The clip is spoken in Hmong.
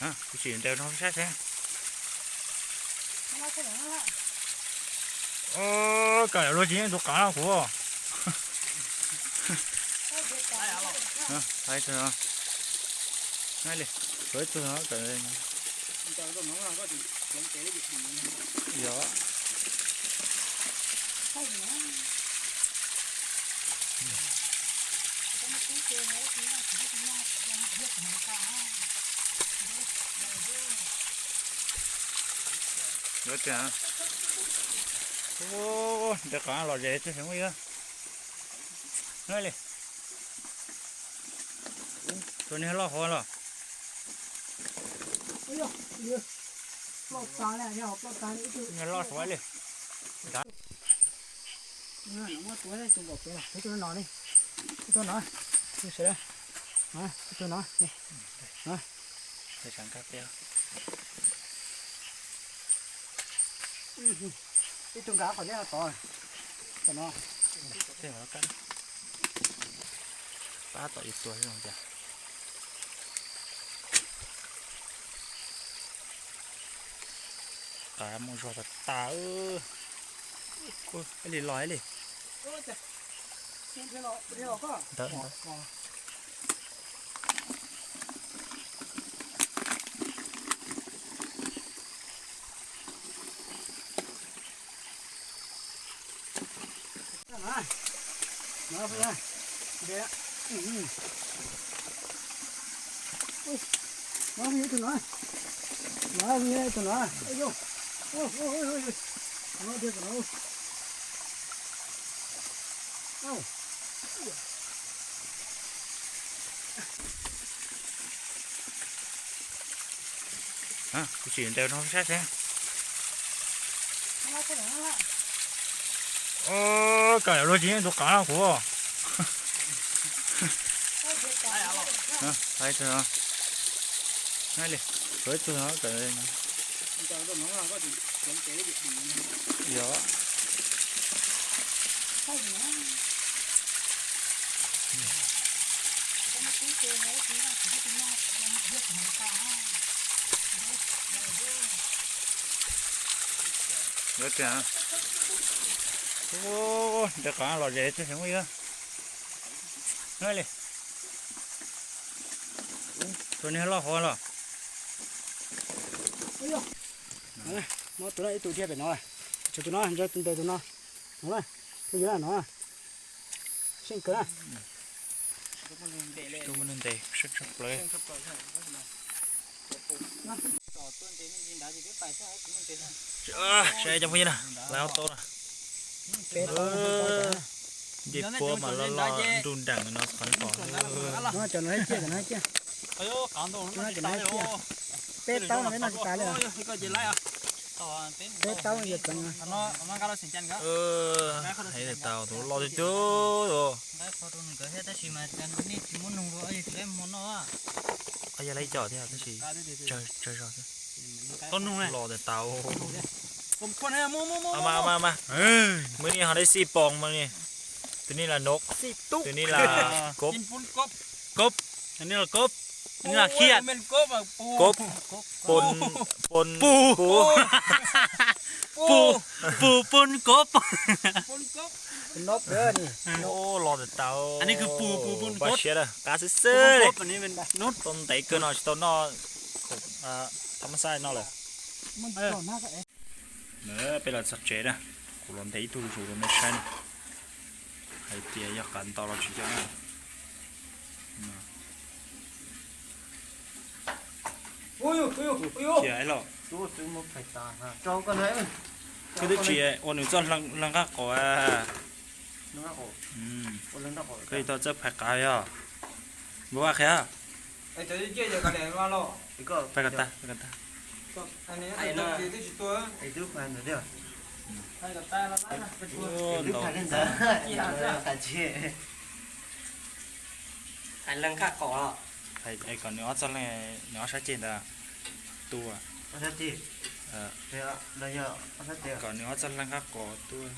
Kuv tsis ntes no saib seb. Kawm luag tsis yeej tus qav no kuv. Hais tug no. Hais li, tuav ib tug no kawm. Yog. Yuav tiag. Ua, ntes qav los zes tib si muaj ib. Li, tus niag loj hov los. Niag loj suav li. Ib tug no, ib tug no, ib tug no, ib tug nkag qhov liaj no tod, tom no. Pab tom ib tuag zoo cas. Qav muaj zog tas tas. Ib li los ib li. Ntawd, ntawd. Kuv tsis ntes no saib seb. Kawm luag tsis yeej tus qav no kuv. Hais tug no. Hais li, tuav ib tug no kawm. Yog. Yuav tiag. Ua, ntes qav los zes tib si muaj ib. Li, tus niag loj hov los. Muab tus no ib tug dhia pem no. Tshuav tus no, ntsawg tus ntes tus no. No, tus yuav no. Seej kawg na. Ntes, seej tshaj plaws. Saib cov phooj ywg na, lawv ob tau na. Nce puab mas loj loj nruj nreem no qhov no. Peb tau no peb noj tsis tas li. Peb tau no yog tseev. Hais tias tau tus loj tiag tiag. Tab sis mas nej tsis muab nug, yog lawv cov thiab tab sis tsawg zog xwb. Los tias tau. Mas mas mas, mws ni ho dai xij poos mas ni. Tus ni las nov, tus ni las kub, kub, tus ni las kub, tus ni las khiaj, kub, pun, pun, pus, pus pun kub. Los tias tau. Paj siab, qab xwb xwb li. Tau ntev kawg no tsis tau noj khoom thab mab xaj no lawm. Peb los txog tsev na, kuv los ntes ib tug zus rau nej saib na, hais tias yog qav nto los tsis yog na. Cia los, koj twb tsis ua nws txoj leeg nqaj qaum. Koj tsis tau txawj phais qav yog? Npua vaj qhia. Phais kom tag, phais kom tag. Phais kom nws ob txoj leeg, nws ob sab ceg ntawd tua. Kom nws ob txoj leeg nqaj qaum tua.